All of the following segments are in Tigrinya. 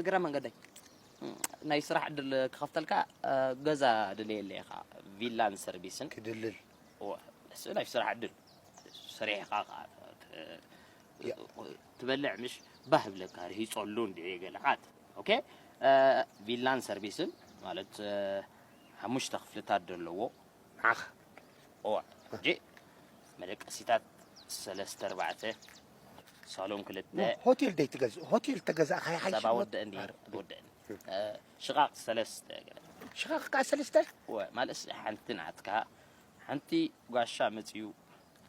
እግረ መንገደይ ናይ ስራሕ ዕድል ክኸፍተልካ፣ ገዛ ድልየለ ኢኻ። ቪላን ሰርቪስን። ክድልል። እወ፣ እሱ ናይ ስራሕ ዕድል። ሰሪሕኻ ኸዓ ት-፣ ትበልዕ ምሽ ባህ ብለካ ርሂጸሉ እንድዒ ገለኻት። ኦኬ? ቪላን ሰርቪስን ማለት ሓሙሽተ ክፍልታት ዘለዎ። ንዓኻ። እወ፣ ሕጂ መደቀሲታት ሰለስተ ኣርባዕተ፣ ሳሎን ክልተ። ሆቴል ደይ ትገዝእ፣ ሆቴል ተገዛእካ ይሓይሽ። ጸባ ወደእኒ፣ ወደእኒ። ሽቓቕ ሰለስተ ገለ። ሽቓቕ ከኣ ሰለስተ? እወ፣ ማለት ሓንቲ ናትካ፣ ሓንቲ ጋሻ መጽዩ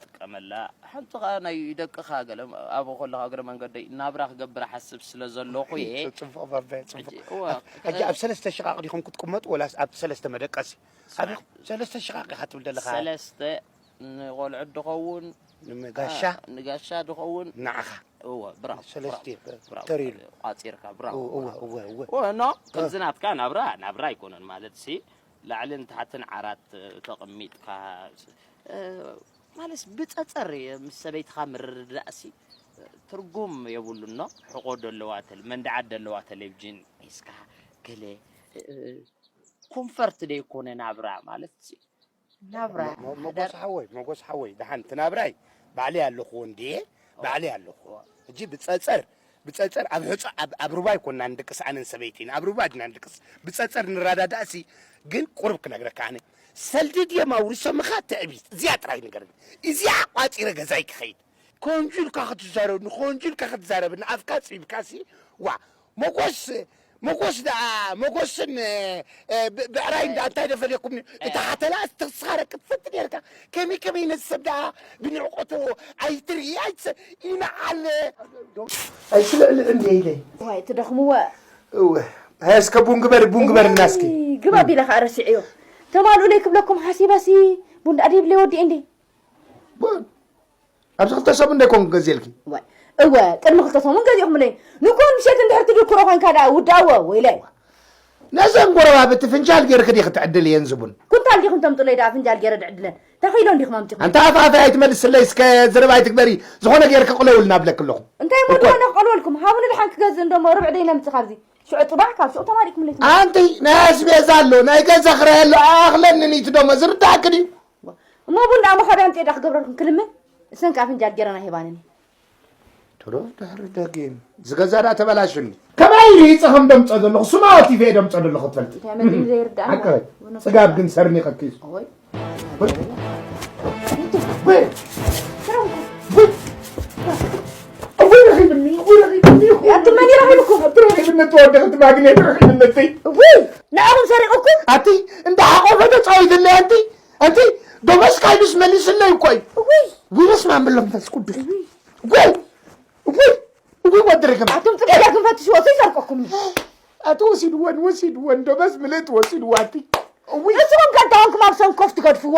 ትጥቀመላ፣ ሓንቲ ከኣ ናይ ደቅኻ ገለ። ኣብኡ ከለኻ እግረ መንገደይ ናብራ ክገብር ሓስብ ስለ ዘለኹ እየ። ጽቡቕ ባባየ፣ ጽቡቕ። ሕጂ፣ እወ፣ ሕጂ ኣብ ሰለስተ ሽቓቕ ዲኹም ክትቅመጡ ወላስ ኣብ ሰለስተ መደቀሲ? ስማዕ። ኣብ ሰለስተ ሽቓቕ ኢኻ ትብል ዘለኻ? ሰለስተ ንቖልዑት ድኸውን፣ ንጋሻ? አ፣ ንጋሻ ድኸውን። ንዓኻ? እወ፣ ብራቮ፣ ሰለስተ ብራቮ፣ ብራቮ። ተሪሩ። ቋጺርካ፣ ብራቮ፣ እወ፣ ብራቮ። እወ፣ እወ። እወ፣ ኖ፣ እ። ከምዚ ናትካ ናብራ፣ ናብራ ኣይኮነን ማለት ሲ፣ ላዕልን ታሕትን ዓራት፣ እ፣ ተቐሚጥካ፣ እ፣ ማለት ብጸጸር ምስ ሰበይትኻ ምርድዳእሲ፣ እ፣ ትርጉም የብሉን ኖ። ሕቖ ደለዋ ተል-፣ መንድዓት ደለዋ ቴሌቪዥን ሒዝካ፣ ገለ፣ እ፣ ኮንፈርት ደይኮነ ናብራ ማለት ሲ፣ ናብራ ሞ-፣ ሞ-፣ ሓዳር። መጎስ ሓወይ፣ መጎስ ሓወይ፣ ደሓን እቲ ናብራይ ባዕለይ ኣለኹዎ እንድየ፣ ባዕለይ ኣለኹዎ። ሕጂ ብጸጸር፣ ብጸጸር ኣብ ሕጹ-፣ ኣብ፣ ኣብ ሩባ ኣይኮንና ንድቅስ ኣነን ሰበይተይን፣ ኣብ ሩባ ዲና ንድቅስ። ብጸጸር ንረዳዳእሲ፣ ግን ቁሩብ ክነግረካ ኣነ። ሰልዲ ድዮም ኣውሪሶምኻ ትዕቢት? እዚኣ ጥራይ ንገረኒ። እዚኣ ቋጺረ ገዛይ ክኸይድ። ከንጁልካ ክትዛረብኒ፣ ከንጁልካ ክትዛረብኒ፣ ኣፍካ ጽቢብካሲ፣ ዋ፣ መጎስ፣ መጎስ ደኣ፣ መጎስን፣ እ፣ ብ-፣ ብዕራይን ደኣ እንታይ ደፈልየኩም? እታ ሓተላ ትስኻረ ክትፈት ነርካ። ከመይ፣ ከመይ ነዚ ሰብ ደኣ ብንዕቀቱ ኣይትርኢ፣ ኣይትሰ-፣ ይንዓል። ኣይስልዕልዕ እንደ ኢለ። ዋይ፣ ትደኽምዎ። እወ። ሃይ፣ እስከ ቡን ግበር፣ ቡን ግበር እናስኪ። ግባ ቢለ ኸኣ ረሲዐዮ። ተማልኡለይ ክብለኩም ሓሲበሲ፣ ቡን ደኣ ደይብለይ ወዲኤ እንዴ? ቡን? ኣብዚ ክልተ ሰሙን ዶ ኣይኮንኩ ገዚኤልኪ? ዋይ፣ እወ፣ ቅድሚ ክልተ ሰሙን ገዚእኹምለይ። ንኮን ምሸት እንድሕር ትድክሮ ኮንካ ደኣ ውዳእዎ፣ ወይለይ። ነዘን ጎረባብቲ ፍንጃል ጌርኪ ዲኺ ትዕድልየን ዝቡን? ኩንታል ዲኹም ተምጡለይ ደኣ ፍንጃል ጌረ ድዕድለን? ተኺሎ እንዲኹም ኣምጺኹም። ኣንታ ኣፍ ኣፈይ ኣይትመልስለይ፣ እስከ ዘረባ ኣይትግበሪ። ዝኾነ ጌርኪ ቅለውልና እብለኪ ኣለኹ። እንታይ እሞ እኮ። ዝኾነ ክቐልወልኩም? ሃቡኒ ደሓን ክገዝእ እንዶ እሞ ርብዕ ደይ ነምጽእ ካብዚ። ሽዑ ጽባሕ ካብ ሽዑ ተማሪእኩምለይ ትመ-፣ ኣንቲ ናይ ኣስቤዛ ኣሎ፣ ናይ ገዛ ክራይ ኣሎ፣ ኣኽለኒ ንይቲ ደሞ ዝርዳእኪ ድዩ? እሞ ቡን ደኣ መኻብያ ኣምጽኤ ደኣ ክገብረልኩም ክልምን? እሰን ከኣ ፍንጃል ጌረን ኣይህባንን። ትሩፍ ድሕሪ ደጊም። ዝገዛ ደኣ ተበላሹኒ። ከመይ ርሂጸ ከም ደምጾ ዘለኹ፣ ስማ ወቲፈ እየ ደምጾ ዘለኹ ትፈልጢ። እንታይ መዲም ዘይርዳእ ሓቀይ። ጽጋብ ግን ሰርኒቐኪ እዩ። ኦይ። ወይ። ወይ። ወይ። ወይ ረኺብኒ፣ ወይ ረኺብኒ። ኣቲ መን ረኺብኩም? ኣቲ ረኺብኒ፣ እትወደኺ፣ እቲ ማግኔት ረኺብኒ፣ እቲ። ወይ። ንዕኹም ሰሪቕኩም? ኣቲ እንዳ ሓቆፈ ተጻዊትለይ፣ ኣንቲ፣ ኣንቲ፣ ዶበስ ካይዱስ መሊስለይ እኮ እዩ። ወይ። ወይ በስመ ኣብ መንፈስ ቅዱስ። ወይ። ወይ። ወይ። ወይ ወዲ ርግም። ኣቱም ጽገያ ግን ፈትሽዎ፣ እሱ ይሰርቀኩም እዩ። ኣቲ ወሲድወን፣ ወሲድወን፣ ዶበስ ምልእቲ ወሲድዋ፣ ኣቲ። ወይ። ንስኹም ከ እንታይ ኮንኩም ኣብ ሰንኮፍ ትገድፍዎ?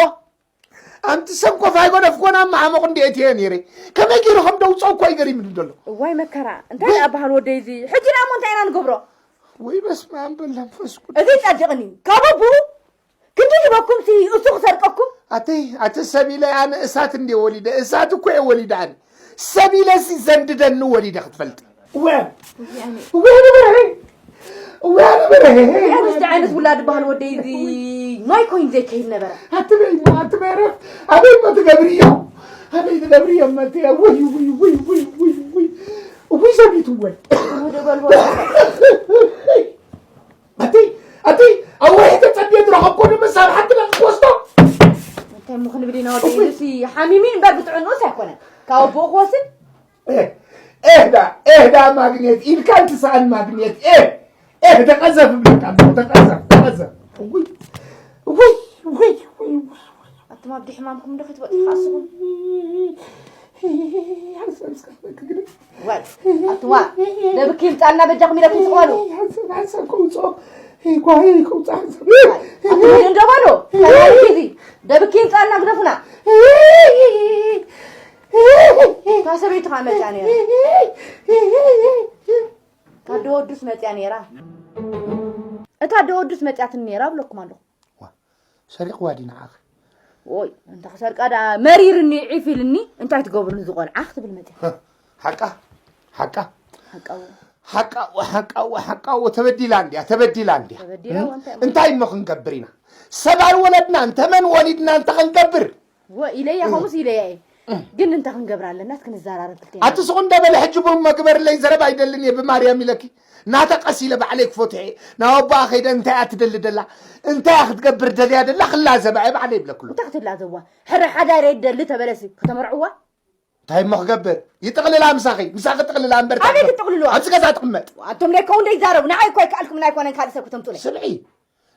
ኣንቲ ሰንኮፍ ኣይገደፍኮን፣ ኣብ መሓመቕ እንዲ እትየ ነይረ። ከመይ ገይሩ ከም ደውፅኦ እኮ ይገሪምኒ ዘሎ። እዋይ መከራ፣ እንታይ ወይ። ደኣ በሃል ወደይ እዚ? ሕጂ ደኣ እሞ እንታይ ኢና ንገብሮ? ወይ በስመ ኣብ በል መንፈስ ቅዱስ። እዚ ይጸድቕኒ። ካብ ኣቦኡ ክንዲ ሂበኩም ሲ እሱ ክሰርቀኩም? ኣቲ፣ ኣቲ ሰብ ኢለ ኣነ እሳት እንዴ ወሊደ፣ እሳት እኮ እየ ወሊደ ኣነ። ሰብ ኢለ ሲ ዘንድደኒ ወሊደ ክትፈልጥ። እወ። እወ ንበርሀ። እወ ንበርሀ። እዚኣ ምስቲ ዓይነት ውላድ በሃል ወደይ እዚ ማይ ኮይን ዘይከይድ ነበረ። ኣቲ በይ እሞ፣ ኣቲ በረፍ። ኣበይ እሞ ትገብርዮ? ኣበይ ትገብርዮ እሞ ኣቲ? ውይ፣ ውይ፣ ውይ። ውይ ሰቢቱ ወይ። ወደ በልቦ። ኣቲ፣ ኣቲ፣ ኣብ ወርሒ ተጸብየ ዝረኸብኮ ንመሳብ ሓንቲ ለኽ ክወስዶ። እንታይ እሞ ክንብል ኢና ወደይ? እውይ። እዚ ሓሚሚ እምበር ብጥዕንኡስ ኣይኮነን። ካብ ኣቦኡ ክወስድ? ኤህ፣ ኤህ ዳ፣ ኤህ ዳ ማግኔት፣ ኢድካ እንትስኣን ማግኔት፣ ኤህ፣ ኤህ፣ ተቐዘፍ እብለካ ኣለኹ፣ ተቐዘፍ፣ ተቐዘፍ። እውይ፣ እውይ፣ እውይ፣ እውይ፣ እውይ። ኣቱም ኣብዲ ሕማምኩም ዶ ክትበጽሑ ኣስኹም? ሓንሳብ እስከ ክግድም። ዋይ፣ ኣቱዋ፣ ደብኪ ይምጻልና በጃኹም ኢለኩም ስቕ በሉ። ሓንሳብ፣ ሓንሳብ ከውጽኦ። ጓሂ ከውጽእ ሓንሳብ። ኣቱም ግን ዶ በሉ። ተናይ ግዚ፣ ደብኪ ይምጻልና ግደፉና። እታ ሰበይቲ ኸኣ መጽያ ነይራ። እታ ኣደ ወዱስ መጽያ ነይራ። እታ ኣደ ወዱስ መጽያትኒ ነይራ እብለኩም ኣለኹ። ዋ፣ ሰሪቕዋ ድዩ ንዓኺ? ኦይ፣ እንተ ክሰርቃ ደኣ መሪርኒ፣ ዒፍ ኢልኒ፣ እንታይ ትገብርኒ ዝቖልዓ ክትብል መጽያ። ሃ፣ ሓቃ፣ ሓቃ። ሓቃ እውን። ሓቃዎ ሓቃዎ ሓቃዎ ተበዲላ እንድያ ተበዲላ እንድያ። ተበዲላ እም? እዋ እንታይ እሞ? እንታይ እሞ ክንገብር ኢና? ሰብ ኣይወለድና እንተ መን ወሊድና እንተ ክንገብር? ወ ኢለያ እም። ከምኡስ ኢለያ እየ። እም። ግን እንተ ክንገብር ኣለና እስኪ ንዘራረብ ክልቴና። ኣቲ ስቑ እንደ በለ ሕጂ ቡን መግበርለይ ዘረባ ኣይደልን እየ ብማርያም ኢለኪ። ናተ ቀስ ኢለ ባዕለይ ክፈትሖ እየ። ናብ ኣቦኣ ከይደ እንታይ እያ ትደሊ ደላ? እንታይ እያ ክትገብር ደልያ ደላ? ክላዘባ እየ ባዕለይ ይብለክሎ። እንታይ ክትላዘብዋ? ሕረ ሓዳር እየ ትደሊ ተበለሲ ከተመርዕዋ? እንታይ እሞ ክገብር? ይጥቕልላ ምሳኺ፣ ምሳኺ ጥቕልላ እምበር እንታይ ኣበይ ክገብር? ክጥቕልልዋ? ኣብዚ ገዛ ትቕመጥ። ኣቶም ደይ ከውን ደይ ዛረቡ፣ ንዓይ እኮ ኣይከኣልኩም፣ ናይ ኮነን ካልእ ሰብ ክተምጹለይ። ስምዒ፣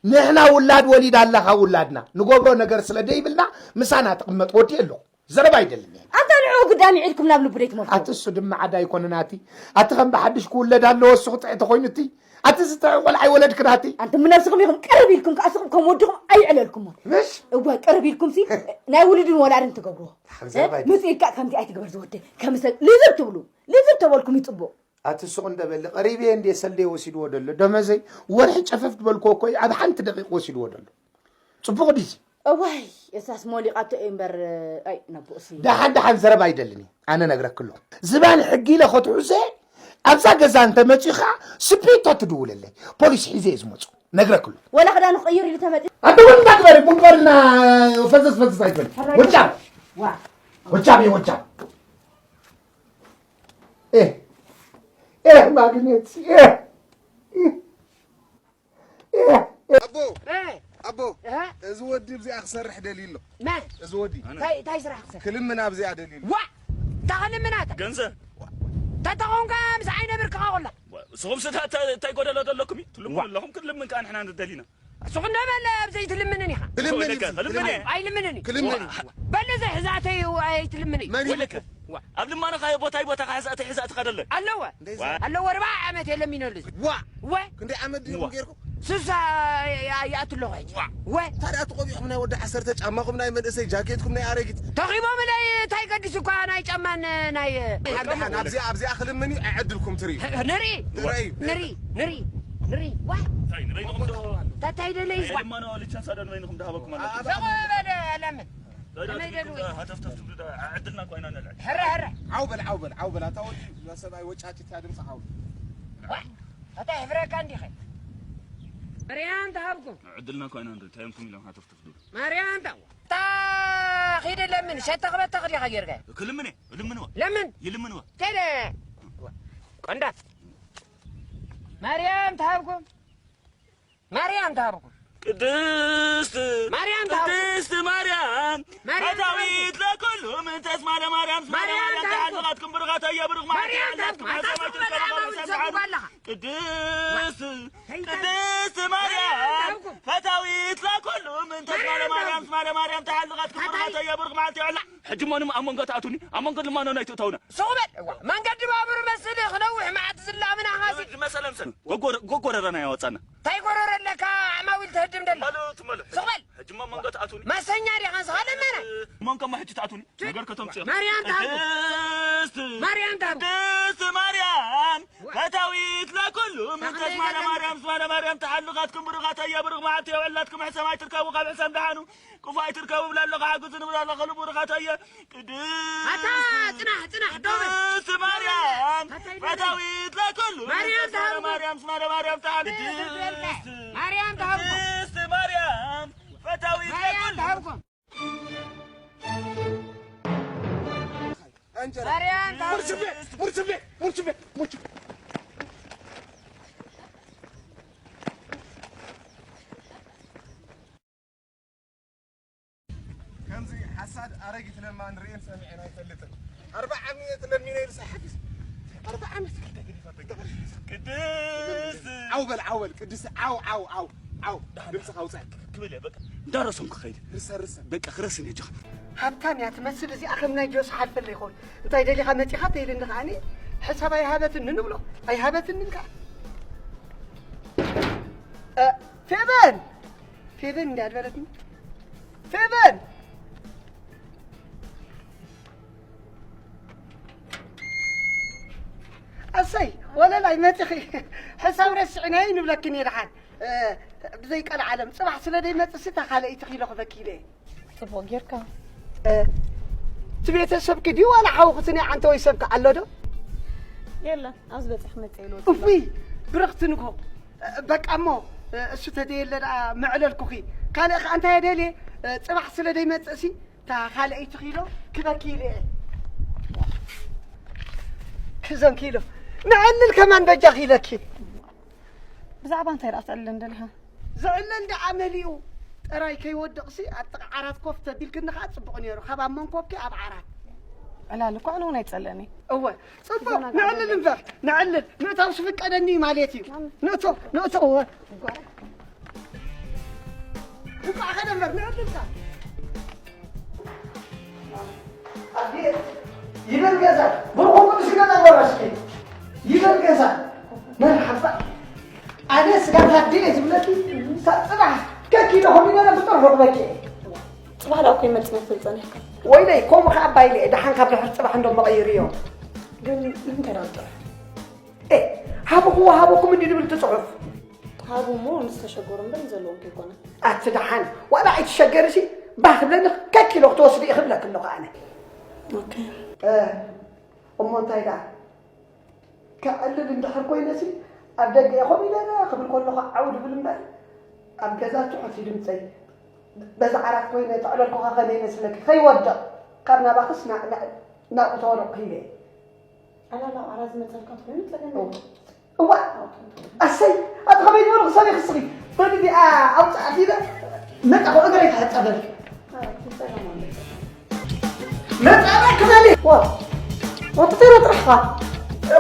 ንሕና ውላድ ወሊድ ኣለኻ ውላድና፣ ንገብሮ ነገር ስለ ደይብልና ምሳና ትቕመጥ ወዲ ኣለኹ። ዘረባ ኣይደልን። ኣታ ንዕኡ ግዳሚ ዒድኩም ናብ ልቡ ደይ ትመልሱ። ኣቲ እሱ ድማ ዓዳ ኣይኮነን ኣቲ። ኣቲ ከም ብሓድሽ ክውለድ ኣለዎ እሱ ክጥዕ ተኾይኑ እቲ። ኣቲ ዝጥዕ ቆልዓ ኣይወለድክን ኣቲ። ኣንቱም ብነብስኹም ኢኹም ቅርብ ኢልኩም ከኣ ስኹም ከም ወድኹም ኣይዕለልኩሞን። ምሽ? እወ ቅርብ ኢልኩም ሲ ናይ ውሉድን ወላድን ትገብርዎ። ሓብ ዘረባ ኣይደልን። ምጽእ ኢልካ ከምዚ ኣይትግበር ዝወደይ። ከም ሰብ ልዝብ ትብሉ። ልዝብ ተበልኩም ይጽቡቕ። ኣቲ ስቕ እንደ በሊ ቀሪበ እንዴ ሰልዴ ወሲድዎ ደሎ። ደመዘይ ወርሒ ጨፈፍ ዝበልክዎ እኮ እዩ ኣብ ሓንቲ ደቂቕ ወሲድዎ ደሎ። ጽቡቕ ድዩ? እዋይ እሳስ ሞሊቓቶ እዩ እምበር ኣይ ነቦኡሲ። ደሓን ደሓን ዘረባ ኣይደልን እዩ ኣነ ነግረክሎ። ዝባን ሕጊ ኢለ ከትሑዘ ኣብዛ ገዛ እንተ መጺኻ ስፒቶ ትድውለለይ ፖሊስ ሒዘ እየ ዝመጹ ነግረክሎ። ወላ ክዳኑ ክቕይር ኢሉ ተመጺ። ኣንተ ወንዳ ግበሪ ቡንበርና ፈዘዝ ፈዘዝ ኣይትበል። ሕራይ ወጫም ዋ ወጫም እየ ወጫም። ኤ ኤ ማግኔት ኤ ኣቦ ኣቦ እዚ ወዲ እዚኣ ክሰርሕ ደልዩ ኣሎ። መን እዚ ወዲ እንታይ እንታይ ስራሕ ክሰርሕ? ክልምን ኣብዚኣ ደልዩ ኣሎ። ዋ እንታይ ክልምናታ? ገንዘብ ተተኾንካ ምስ ዓይነ ብርክኻ ኮላ ንስኹም ስታ እንታይ ጎደሎ ዘለኩም እዩ ትልምኑ ኣለኹም። ክንልምን ከዓ ንሕና ንደሊና። ስኹም ዶ በለ ኣብዘይ ትልምንን ኢኻ? ክልምን እዩ። ክልምን እዩ። ኣይልምንን እዩ። ክልምን እዩ። በል እዚ ሕዛተይ ኣይትልምን እዩ። መን እዩ? ወለከ ዋ ኣብ ልማኖኻ ቦታይ ቦታኻ ሕዛእተይ ሕዛእትኻ ደለ ኣለወ እንደዛ ኣለወ ኣርባዓ ዓመት የለሚነሉ እዚ ዋ ወ ክንደይ ዓመት ድዩ ዋ። ገይርኩም? ስሳ ያ- ያ- ይኣቱ ኣለኹ ሕጂ ዋ። ወ ታዲያ እቲ ቆቢዕኩም ናይ ወዲ ዓሰርተ ጫማኹም ናይ መንእሰይ ጃኬትኩም ናይ ኣረጊት ተኺቦምለይ እንታይ ገዲሱ እኳ ናይ ጫማን ናይ ሓንቲ ሓንቲ ኣብዚኣ ኣብዚኣ ክልምን እዩ ዕድልኩም ትርኢ ንርኢ ትረኣዩ ንርኢ ንርኢ ንርኢ ዋ እንታይ ንበይንኹም ዶ? ታታይ ደለይ ዋ ድማ ነው ልቻ ሳደን በይንኹም ዳሃበኩም ኣሎ ኣብ- ሰው በለ ለምን ከመይ ደልዎ? ሃተፍተፍ ትብሉ ዶ? ዕድልና እኮ ኢና ንልዕል። ሕረ፣ ሕረ። ዓው በል፣ ዓው በል፣ ዓው በል። ኣታ ወዲ ሰብኣይ ወጫጭት እያ ድምፂ ዓው። ዋ፣ ኣታ ይሕፍረካ እንዲኸ? ማርያም ተሃብኩም። ዕድልና እኮ ኢና ንርኢ። እንታይ እዮም ኢሎም ሃተፍተፍ ዝብሉ? ማርያም ታ-፣ ታ ኺድ ለምን? ሸተኽ በተኽ ዲኻ ጌርካ? ክልምነ፣ ልምንዋ። ለምን? ይልምንዋ። ከይደ። ቆንዳፍ። ማርያም ተሃብኩም። ማርያም ትሃብኩም። ቅድስት ማርያም ትሃብኩም። ቅድስት ማርያም ማርያም ፈታዊት ለኩሉ ምእንተ እስማለ ማርያም እስማለ ማርያም ማርያም ትሃብኩም። ተዓልቓትኩም ብሩኻት ኣያ ብሩኽ ማርያም ማርያም ትሃብኩም። ኣታ ሰማይ ሰማይ ትርከቡ ትርከቡ ሰብሓን። ትሰብኩ ኣለኻ። ቅድስት ሰይጣን ቅድስት ማርያም ማርያም ትሃብኩም። ፈታዊት ለኩሉ ምእንተ እስማለ ማርያም ማርያም ትሃብኩም። እስማለ ማርያም ተዓልቓትኩም ብሩኻት ኣያ ብሩኽ መዓልቲ ይዕላ። ሕጂ እሞ ኣብ መንጎ ትኣትውኒ ኣብ መንጎ ድማ ነናይ ትእተውና። ሱቕ በል እዋ መንገዲ ባቡር መስል ክነውሕ መዓት ዝላምና ሃሲ። መሰለ ምሰል ጎጎረረና ያወጻና። እንታይ ጎረረ ኣለካ? ዓማዊል ተህድም ደላ። በሉ ትመሉ። ሱቕ በል። ሕጂ እሞ መንጎ ትኣትውኒ። መሰኛ ዲኻ ንስኻ ለመና? መንጎ እሞ ሕጂ ትኣትውኒ። ነገር ከተምጽኦ። ማርያም ትሃብኩም። ቅድስት ማርያም ትሃብኩም። ቅድስት ማርያም ፈታዊት ለኩሉ ምእንተ እስማለ ማርያም እስማለ ማርያም ተሓልኻትኩም ብሩኻት ኣያ ብሩኽ መዓልቲ የውዕላትኩም ሕሰም ኣይትርከቡ ካብ ሕሰም ደሓኑ ክፉ ኣይትርከቡ እብላ ኣለኹ ሓግዙ ንብላ ኣለኹ ልቡ ርኻታ እየ ኣታ ቅድስት ጽናሕ ጽናሕ ደው በል። ቅድስት ማርያም ኣታ ይበል። ፈታዊት ለኩሉ ማርያም ተሃብኩ። ማርያም ስማለ ማርያም ተዓል ማርያም ተሃብኩ። ቅድስት ማርያም ፈታዊት ማርያም ለኩሉ ተሃብኩ። እንጀራ ማርያም ተሃብኩ። ሙርችቤ ሙርችቤ ሙርችቤ ሙርችቤ ከምዚ ሓሳድ ኣረጊት ለማን ርእየን ሰሚዐን ኣይፈልጥን። ኣርባዓ ሚእቲ ለሚነ ኢሉ ሰሓቢስ ኣርባዓ ሚእቲ ቅድስ ዓው በል ዓው በል ቅድስ ዓው ዓው ዓው ዓው ድምፅኻ ኣውፅእ። ክብል እየ በቃ እንዳረሰም ክኸይድ ርሰ ርሰ በቃ ክረስን እየ ጀኻ። ሃብታም እያ ትመስል እዚኣ ከም ናይ ጆስ ሓልፈለ ይኸውን እንታይ ደሊኻ መፂኻ ተይልኒ ከዓኒ ሕሳብ ኣይሃበትኒ ንብሎ ኣይሃበትንን ከዓ እ፣ ፌበን ፌበን እንዲያ ዝበለትኒ ፌበን ኣሰይ ወለላይ መፂኺ ሕሳብ ረስዕናይ ንብለክን እየ ደሓን እ፣ ብዘይ ቀልዓለም ፅባሕ ስለ ደይመፅእ ስታ ካልኣይቲ ኪሎ ክበኪ ኢለ እየ ፅቡቕ ጌርካ እ፣ እቲ ቤተሰብኪ ድዩ ዋላ ሓውኽትኒ ዓንተወይ ሰብኪ ኣሎ ዶ የለን፣ ኣብዚ በፂሕ ክመፅእ ኢሉ ወፂኡ ኣሎ። እውይ፣ ብርኽቲ ንግሆ። በቃ እሞ፣ እሱ ተደየለ ደኣ መዕለልኩኺ። ካልእ ከኣ እንታይ ደልየ፣ ጽባሕ ስለ ደይመጽእሲ፣ እታ ካልኣይቲ ኪሎ ክበኪ ኢለ እየ። ክዘን ኪሎ ንዕልል ከማን በጃኺ ኢለኪ። ብዛዕባ እንታይ ደኣ ትዕልል እንደሊኻ? ዝዕለል ደኣ መሊኡ። ጥራይ ከይወድቕሲ ኣብ ጥቓ ዓራት ኮፍ ተቢልክኒ ከኣ ጽቡቕ ነይሩ። ካብ ኣብ መንኮብኪ ኣብ ዓራት። ዕላል እኮ ኣነ እውን ኣይጸልእን እየ። እወ፣ ጽቡቕ። ክዘናጋዕ ንዕልል ደልየ። እምበር፣ ንዕልል። ምእታው ዝፍቀደኒ እዩ ማለት እዩ። ማም-፣ ንእቶ፣ ንእቶ፣ እወ። እንቋዕ ኸደ እምበር፣ ንዕልል ከኣ። ኣዴ፣ ይበል ገዛ፣ ብርኹም ቅዱስ ገዛ ወረስኪ። ይበል ገዛ፣ መርሓባ። ኣነ ስጋብ ኣዴ ዝብለኪ፣ ሳብ ጽባሕ ከኪ ዶ ኮሚደረ ብጥርሑ ክበኪ። ጽባሕ ደኣ እኮ ይመጽእ መሰል ጸኒሕካ። ወይለይ፣ ከምኡ ከኣ ኣባይለ፣ ደሓን ካብ ድሕሪ ጽባሕ እንዶ መቐይርዮ። ግን ንምንታይ ደኣ ጥራሕ? ኤ፣ ሃብኹዎ ሃበኩም እንዲ ድብል እቲ ጽሑፍ። ሃቡ እሞ ንዝተሸገሩ እምበር ንዘለዎም ከይኮነ። ኣቲ ደሓን፣ ዋላ ኣይትሸገርሲ፣ ባህ ክብለኒ ከኪሎ ክትወስዲ ኢኺ እብለኪ ኣለኹ ኣነ። ኦኬ። እ፣ እሞ እንታይ ደኣ? ከዕልል እንድሕር ኮይነሲ፣ ኣብ ደገ እየ ኮፍ ኢለ ክብል ከለኹ ዓው ድብል እምበር፣ ኣብ ገዛ ትሑት እዩ ድምፀይ። በዛ ዓራት ኮይነ ተዕለልኩኻ ከመይ ይመስለኪ? ከይወድቕ፣ ካብ ናባኽስ ና-፣ ና-፣ ናብኡ ተወደቕኩ ኢለ እየ። ኣላ ናብ ዓራት ዝመጸልካ እንተኾይኑ ጸገም የለን። እዋ፣ ኣሰይ፣ ኣቲ ከመይ ዝበሉ ክሰብ ይኽስኺ? በል እዚኣ ኣውፅኣት ኢለ መጣኹ እግረይ ክሕፀበል። መፃና ክበል። ዋ፣ ወጥተና ጥራሕኻ።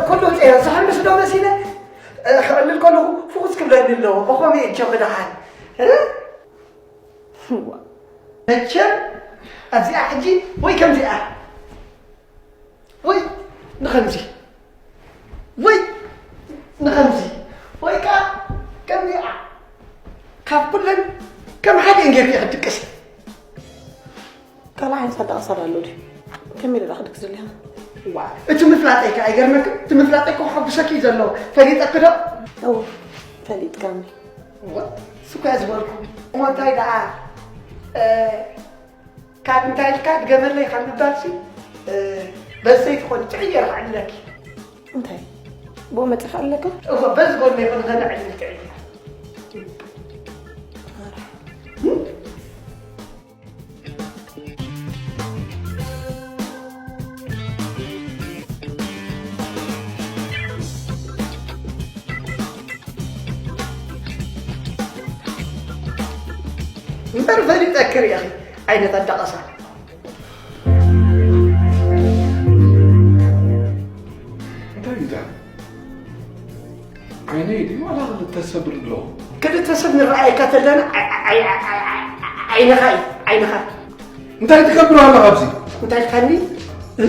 ኩሉ ጤረ ዝሕምስ ዶ መሲለ? ክዕልል ከለኹ ፍኹስ ክብለኒ ኣለዎ። ብኸመይ እጆ ክደሓን? እ? እዋ። መቸም ኣብዚኣ ሕጂ ወይ ከምዚኣ ወይ ንኸምዚ ወይ ንኸምዚ ወይ ከኣ ከምዚኣ ካብ ኩለን ከም ሓደ እየን ጌርኪ ክትድቅሲ። ካልእ ዓይነት ኣደቓቕሳ ኣሎ ድዩ? ከመይ ኢለ ደኣ ክድቅስ ደሊኻ? ዋ፣ እቲ ምፍላጠይ ከኣ ኣይገርመክን? እቲ ምፍላጠይ እኮ ከሐጉሰኪ እዩ ዘለዎ። ፈሊጠኪ ዶ? እወ፣ ፈሊጥካኒ። እወ፣ እሱ እኮ እየ ዝበልኩ። እሞ እንታይ ደኣ፣ እ፣ ካብ እንታይ ኢልካ ድገመለይ ካብ ምባልሲ፣ እ፣ በዚ ዘይትኾኒ ጥዕየ ረኽዕለኪ። እንታይ? ብኡ መጺኻ ኣለካ? እወ፣ በዚ ጎኒ ይኹን ከነዕልል ጥዕየ። እምበር ፈሊጠኪ ርኢኺ ዓይነት ኣዳቐሳ። እንታይ እዩ እዛ? ዓይነይ ድዩ ዋላ ክልተ ሰብ ኣሎ? ክልተ ሰብ ንረኣየካ ተለና ኣይ-፣ ኣይ-፣ ኣይ-፣ ኣይ-፣ ኣይ-፣ ዓይንኻ እዩ፣ ዓይንኻ። እንታይ ትገብር ኣለኻ ኣብዚ? እንታይ ኢልካኒ? እ?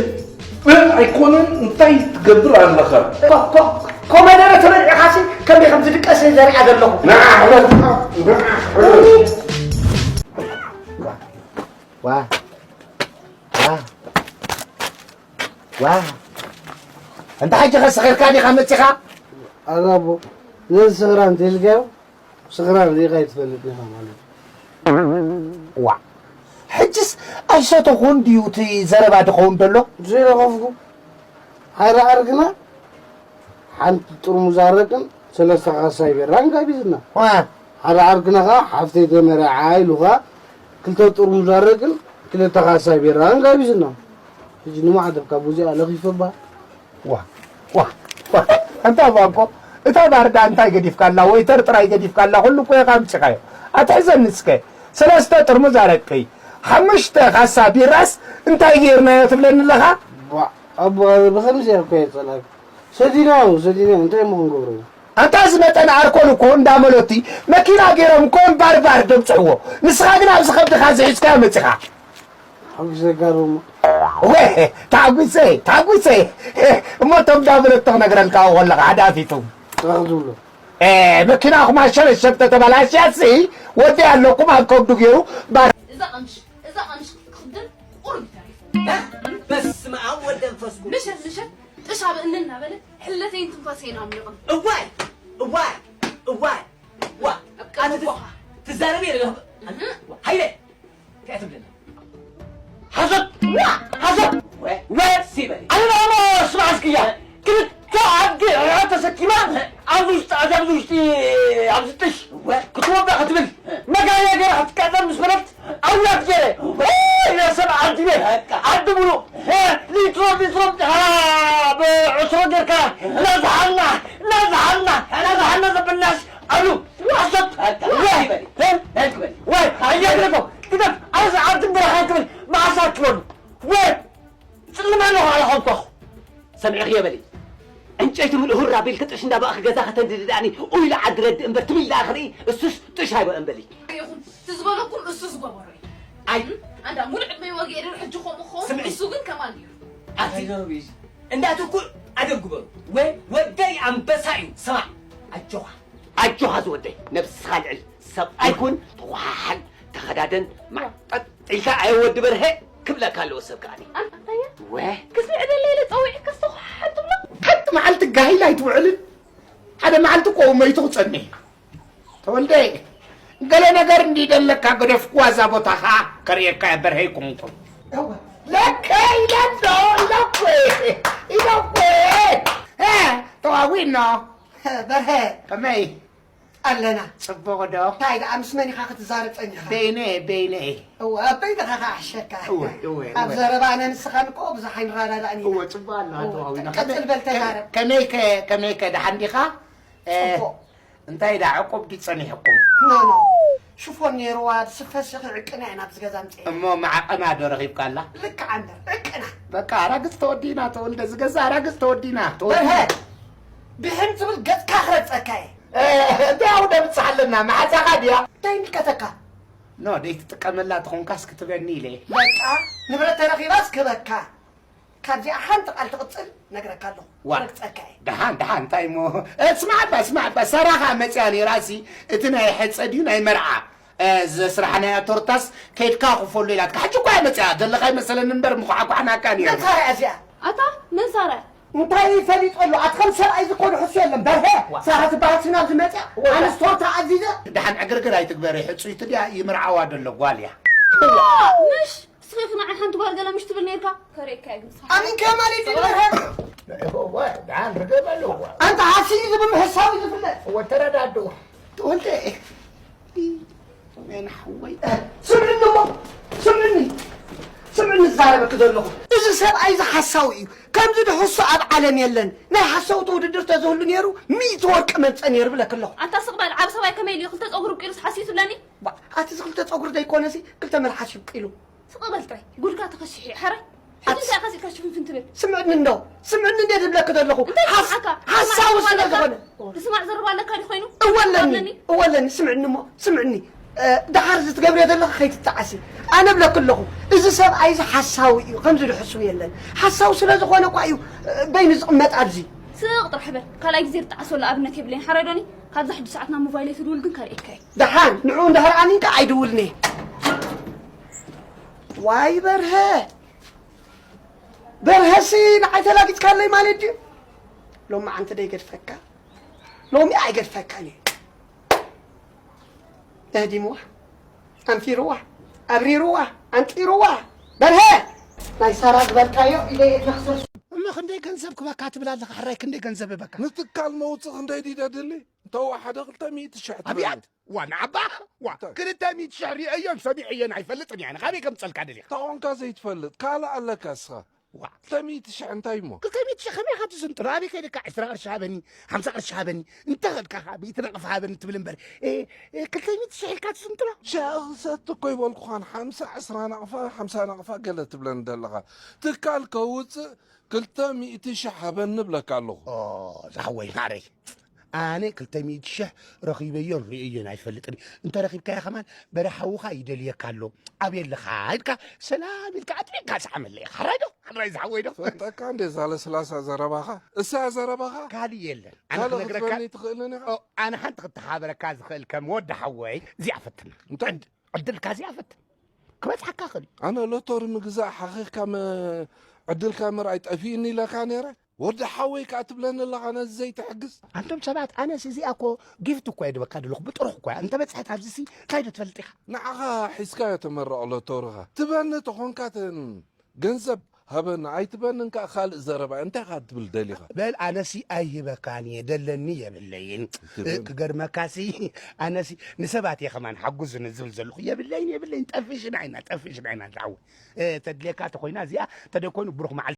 እ፣ ኣይኮነን፣ እንታይ ትገብር ኣለኻ? ኮ-፣ ኮ-፣ ኮመደረ ተበሊዕኻሲ ከመይ ከም ዝድቀስ ዘሪኣ ዘለኹ። ንዓ፣ ንዓ፣ ንዓ። ዋ፣ ዋ፣ ዋ። እንተ ሕጂ ኸ ሰኺርካ ዲኻ መጺኻ? ኣዛ ኣቦ፣ ነዚ ስኽራን እንተ ኢልካዮ፣ ስኽራን ርኢኻ ኣይትፈልጥን ኢኻ ማለት እዩ። ዋእ! ሕጅስ ኣይሰተኹን ድዩ እቲ ዘረባ ድኸውን ደሎ? ዘይረኸፍኩ። ሓደ ዓርክና ሓንቲ ጥርሙዝ ኣረቅን ሰለስተ ካሳይ ቢራን ጋቢዝና። ዋ! ሓደ ዓርክና ኸዓ ሓፍተይ ተመርዓ ኢሉ ኸዓ ክልተ ጥርሙዝ ኣረቅን ክልተ ካሳይ ቢራን ጋቢዝና። ሕጂ ንማዕተብ ካብ ውዚኣ ለኺፈ እባ። ዋ፣ ዋ፣ ዋ። ኣንታ ባንኮ፣ እታ ባርዳ እንታይ ገዲፍካላ? ወይተር ጥራይ ገዲፍካላ? ኩሉ እኮ ኢኻ ኣምጺኻዮ። ኣትሕዘኒ እስከ። ሰለስተ ጥርሙዝ ኣረቂ፣ ሓሙሽተ ካሳ ቢራስ እንታይ ገይርናዮ ትብለኒ ኣለኻ? ዋ፣ ኣቦ፣ ብኸምዚ እኮ እየ ጸላእኩ። ሰቲናዮ፣ ሰቲናዮ፣ እንታይ እሞ ክንገብሮ ኢና? ኣንታ እዚ መጠን ኣርኮል እኮ እንዳ መሎቲ መኪና ገይሮም እኮ እምባርባር ደብጽሕዎ። ንስኻ ግን ኣብዚ ከብድኻ ዝሒዝካዮ መጺኻ። ሓጒሰካ ዶ እሞ? ወ-፣ ታጒሰ፣ ታጒሰ። እሞ እቶም ዳበለቶ ክነግረልካ ከለኻ ሓዳፊቱ። ጥራሕ ትብሎ። ኤ፣ መኪናኹም ኣሸበሸብ ተተበላሽያሲ፣ ወዲ ኣለኩም ኣብ ከብዱ ገይሩ ባር-፣ እዛ ቀምሽ፣ እዛ ቀምሽ ክትክደን ቁሩብ ይተርፍ። በስመ ኣብ ወወልድ ወመንፈስ ቅዱስ። ምሸት፣ ምሸት ጥሻ ብእኒ እናበለ ሕለተይን ትንፋሰይን ኣሚቑ። እዋይ፣ እዋይ፣ እዋይ። ዋ፣ ኣብ ቅድሚ ኣቲ ኣቦኻ። ትዛረቢ የለ። እህ። ሃይለ፣ እንታይ ትብለና? ሓሶት! ዋ! ሓሶት! ወ-፣ ወ-፣ ሲበል። ኣነ ደኣ እሞ ስማዕ እስኪ እያ። ክልተ ኣድጊ ሕርሕር ተሰኪማ ኣብዚ ውሽጢ፣ ኣብዚ፣ ኣብዚ ውሽጢ፣ ኣብዚ ጥሽ ክትወድቕ ክትብል፣ መጋየ ገይራ ክትቃጸል ምስ በለት፣ ኣውያት ገይረ፣ ኦይ፣ ናይ ሰብ ዓዲ ቤት፣ በቃ። ዓዲ ሙሉእ፣ እ፣ ሊትሮ፣ ሊትሮ፣ እ፣ ብዕትሮ ጌርካ፣ እናዝሓልና፣ እናዝሓልና፣ እናዝሓልና ዘበልናስ፣ ኣሉ፣ ሓሶት፣ በቃ። ወይ፣ በል። እ? በል፣ በል። ወይ፣ ኣየግረኮ፣ ግደፍ፣ ኣብዚ ዓዲ በረኻ ትብል፣ መዓስ ኣትበሉ። ወይ፣ ጽልማ ኣለኹ፣ ኣለኹ፣ ኣለኹ። ሰሚዕኽዮ በሊ። ዕንጨይቲ ምልእ ሁር ኣቢልኪ ጥሽ እንዳበኣኺ ገዛ ከተንድዲ ደኣኒ፣ ኡይ ለዓዲ ረዲ እምበር ትብል ደኣ ክርኢ፣ እሱስ ጥሽ ኣይበኣን በሊ። ይኹን፣ እቲ ዝበለኩም እሱ ዝገበሮ እዩ። ኣይ። ኣንዳ ሙሉእ ዕድመይ ወጊኤ ድሮ ሕጂ ከምኡ ክኸውን፣ ስምዒ። እሱ ግን ከማን እዩ። ኣቲ እንዳትኩ ኣደብ ግበሩ። ወይ ወደይ ኣንበሳ እዩ። ስማዕ፣ ኣጆኻ። ኣጆኻ ዝወደይ፣ ነብስኻ ልዕል። ሰብኣይ ኩን፣ ተወሓሓል፣ ተኸዳደን፣ ማዕጠጥ ኢልካ ኣየ ወዲ በርሀ ክብለካ ኣለዎ ሰብ ከኣኒ። ኣንታየ? ወ? ክስምዕ ደለ ኢለ ጸዊዕካ ዝተኸሓ ትብሎ? ሓንቲ መዓልቲ ጋሂላ ኣይትውዕልን። ሓደ መዓልቲ እኮ መይቱ ክጸንሕ እዩ። ተወልደ፣ ገለ ነገር እንዲ ደለካ ገደፍኩዋ እዛ ቦታ ኸኣ ከርእየካ እየ በርሀ ኣይኮንኩን። እወ። ለከ ኢለ እንዶ፣ ኢለ እኮ እየ። ኢለ እኮ እየ። እ፣ ተዋዊኖ። በርሀ። ከመይ? ኣለና። ጽቡቕ ዶ? እንታይ ደኣ ምስ መን ኢኻ ክትዛረብ ጸኒሕካ? በይነ፣ በይነ። እወ፣ ኣብ በይንኻ ክኣሕሸካ። እወ፣ እወ፣ ኣብ እወ። ዘረባና ንስኻን እኮ ብዙሕ ኣይንረዳዳእን ኢና። እወ፣ ጽቡቕ ኣሎ፣ እወ፣ ኣቶ ኣዊና። ቀጽል በል ከመይ፣ ተዛረብ። ከመይ ከ፣ ከመይ ከ ደሓን ዲኻ? እ፣ ጽቡቕ። እንታይ ደኣ ዕቁብ ድዩ ጸኒሕኩም? ኖ፣ ኖ። ሽፎን ነይርዋ፣ ብስፈ ስኺ ዕቅና ኢና ኣብዚ ገዛ ኣምጺእና። እሞ መዓቐና ዶ ረኺብካላ? ልክዓ እምበር፣ ዕቅና። በቃ፣ ኣራግጽ ተወዲና፣ ተወልደ፣ ዝገዛ ኣራግጽ ተወዲና፣ ተወዲና። በርሀ፣ ብሕም ትብል ገጽካ ክረግጸካ እየ። እ፣ እንታይ ኣውደ ብጽሕ ኣለና፣ መሓዛኻ ድያ? እንታይ ይምልከተካ? ኖ፣ ደይትጥቀመላ ተኾንካስ ክትበኒ ኢለ። በቃ፣ ንብረት ተረኺባስ ክበካ። ካብዚኣ ሓንቲ ቃል ትቕጽል ነግረካ ኣለኹ። ዋ። ክረግጸካ እየ። ደሓን፣ ደሓን፣ እንታይ እሞ? እ፣ ስማዕ እባ፣ ስማዕ እባ፣ ሰራኻ መጽያ ነይራሲ፣ እቲ ናይ ሕጸ ድዩ ናይ መርዓ? እ፣ ዘስራሕናያ ቶርታስ ከይድካ ክፈሉ ኢላትካ። ሕጂ እኮ እያ መጽያ፣ ዘለኻ ይመሰለኒ እምበር፣ ምዃዕኳዕናካ ነይሩ። መን ሳራ እያ እዚኣ? ኣታ፣ መን ሳራ? እንታይ ፈሊጡ ኣሎ? ኣቲ ከም ሰብኣይ ዝኾነ ሕሱ የለን። በርሀ፣ ዋ። ሳራ ትበሃል ስም ኣብዚ መጽያ፣ ዋ። ኣነስ ቶርታ ኣዚዘ። ደሓን ዕግርግር ኣይትግበሪ፣ ሕጹይቲ ድያ ይምርዓዋ ደሎ ጓል እያ። ዋ፣ ምሽ ንስኺ ኢኺ ንዓይ ሓንቲ ጓል ገለ ምሽ ትብል ነይርካ? ከርእየካ እየ ግን ንስኻ። ኣሚንካ ማለት እዩ፣ በርሀ። እወ፣ ደሓን ርገብ ኣለዎ። ኣንታ ሓሲዩ ዝብል ምሕሳው እዩ ዝፍለጥ። እወ፣ ተረዳድኡ። ተወልደ፣ መን ሓወይ? ስምዕኒ እሞ፣ ስምዕኒ፣ ስምዕኒ ዝዛረበኪ ዘለኹ። እዚ ሰብኣይ እዚ ሓሳዊ እዩ። ከምዚ ድሕሱ ኣብ ዓለም የለን። ናይ ሓሰውቲ ውድድር ተዝህሉ ነይሩ፣ ሚእቲ ወርቂ መምጸ ነይሩ ብለኪ ኣለኹ። ኣንታ ስቕ በል፣ ዓብ ሰብኣይ ከመይ ኢሉ እዩ ክልተ ጸጉሩ ኣብቂሉስ ሓስዩ ትብለኒ? ባ፣ ኣቲ እዚ ክልተ ጸጉሪ ዘይኮነሲ ክልተ መልሓስ ይብቂሉ። ስቕ በል ጥራይ፣ ጉድካ ተኸሺሑ እዩ፣ ሕራይ። ሕጂ ኣት-፣ እንታይ ኢኻ ስኢልካ ሽፍንፍን ትብል? ስምዕኒ እንዶ፣ ስምዕኒ እንዴ ዝብለኪ ዘለኹ? እንታይ ሓስ-፣ ይስምዓካ? ሓሳዊ ስምዕ ስለ ኣለካ? ዝኾነ። ዝስማዕ ዘረባ ኣለካ ድዩ ኮይኑ? እወ ኣለኒ፣ ኣለኒ። እወ ኣለኒ፣ ስምዕኒ እሞ፣ ስምዕኒ። እ፣ ደሓር እዚ ትገብርዮ ዘለኺ ከይትጠዓሲ። ኣነ እብለኪ ኣለኹ፣ እዚ ሰብኣይ እዚ ሓሳዊ እዩ፣ ከምዚ ድሕስው የለን። ሓሳዊ ስለ ዝኾነ እኳ እዩ፣ እ፣ በይኑ ዝቕመጥ ኣብዚ። ስቕ ጥራሕ በል፣ ካልኣይ ግዜ ዝጠዓሰሉ ኣብነት የብለይን፣ ሓራይ ዶኒ? ካብዛ ሕጂ ሰዓት ናብ ሞባይለይ ትድውል ግን ከርእየካ እየ። ደሓን፣ ንዕኡ እንድሕር ኣሚንካ ኣይድውልን እየ። ዋይ በርሀ፣ በርሀሲ ንዓይ ተላጊጽካለይ ማለት ድዩ? ሎሚ ዓንቲ ደይገድፈካ፣ ሎሚ ኣይገድፈካን እየ። እህዲምዋ፣ ኣንፊርዋ፣ ኣብሪርዋ፣ ኣንጢርዋ። በርሀ፣ ናይ ሳራ ዝበልካዮ ኢደ የትረኽሰሱ። እሞ ክንደይ ገንዘብ ክበካ ትብል ኣለኻ? ሕራይ ክንደይ ገንዘብ እበካ? ንትካል መውጽእ ክንደይ ድዩ ደድሊ? እንተወሓደ ክልተ ሚእቲ ሽሕ ትበኒ። ኣብያት፣ ዋ ንዓባ፣ ዋ፣ እንታይ? ክልተ ሚእቲ ሽሕ ሪአዮን ሰሚዐዮን ኣይፈልጥን እየ። ኣነ ካበይ ከምጸልካ ደሊኻ? ተኾንካ ዘይትፈልጥ፣ ካልእ ኣለካ እስኻ። ዋ። ክልተ ሚእቲ ሽሕ እንታይ እሞ? ክልተ ሚእቲ ሽሕ ከመይ ኢኻ ትስንጥሮ? ኣበይ ከይድካ ዕስራ ቅርሺ ሃበኒ፣ ሓምሳ ቅርሺ ሃበኒ፣ እንተ ኸድካ ኸዓ ሚእቲ ናቕፋ ሃበኒ ትብል እምበር፣ እ፣ እ፣ ክልተ ሚእቲ ሽሕ ኢልካ ትስንጥሮ? ሻሂ ክሰቲ እኮ ይበልኩኻን፣ ሓምሳ፣ ዕስራ ናቕፋ፣ ሓምሳ ናቕፋ ገለ ትብለኒ ዘለኻ። ትካል ከውጽእ ክልተ ሚእቲ ሽሕ ሃበኒ እብለካ ኣለኹ። ኦ፣ ዝሓወይ ማዕረይ። ኣነ ክልተ ሚእቲ ሽሕ ረኺበዮን ርእየዮን ኣይፈልጥን። እንተ ረኺብካዮ ከማን በዳ ሓውኻ ይደልየካ ኣሎ። ኣበይ ኣለኻ ኢልካ ሰላም ኢልካ ኣጥሪቕካ ስዓመለይ ኢኻ። ሕራይ ዶ? ሕራይ ዝሓወይ ዶ? ፈጠካ እንዴ እዛ ለስላሳ ዘረባኻ። እሳ ዘረባኻ? ካልእ የለን። ኣነ ካልእ ክነግረካ ክትበኒ ትኽእልን ኢኻ? ኦ፣ ኣነ ሓንቲ ክተሓበረካ ዝኽእል ከም ወዲ ሓወይ እዚኣ ፈትና። እንታይ? ዕድ-፣ ዕድልካ እዚኣ ፈትን። ክበጽሓካ ይኽእል እዩ። ኣነ ሎቶሪ ምግዛእ ሓኺኽካ መ-፣ ዕድልካ ምርኣይ ጠፊእኒ ኢለካ ነይረ። ወዲ ሓወይ ከኣ ትብለኒ ኣለኻ ነዚ ዘይትሕግዝ? ኣንቶም ሰባት፣ ኣነስ እዚኣ እኮ ጊፍት እኮ እየ ድበካ ደለኹ፣ ብጥሩኽ እኮ እያ። እንተ በጽሐት ኣብዚሲ እንታይ ዶ ትፈልጥ ኢኻ? ንዓኻ ሒዝካዮ ተመረቕ ሎቶርኻ። ትበኒ ተኾንካ ተን ገንዘብ ሃበን ኣይትበንን ከዓ ካልእ ዘረባ እንታይ ካ ትብል ደሊኻ? በል ኣነሲ ኣይህበካን እየ ደለኒ የብለይን። ክገርመካሲ ኣነሲ ንሰባት እየ ከማን ሓጉዝኒ ዝብል ዘለኹ የብለይን የብለይን። ጠፍሽን ዓይና ጠፍሽን ዓይና ዝዓወ ተድሌካ ተኮይና እዚኣ ተደኮይኑ ብሩክ መዓልቲ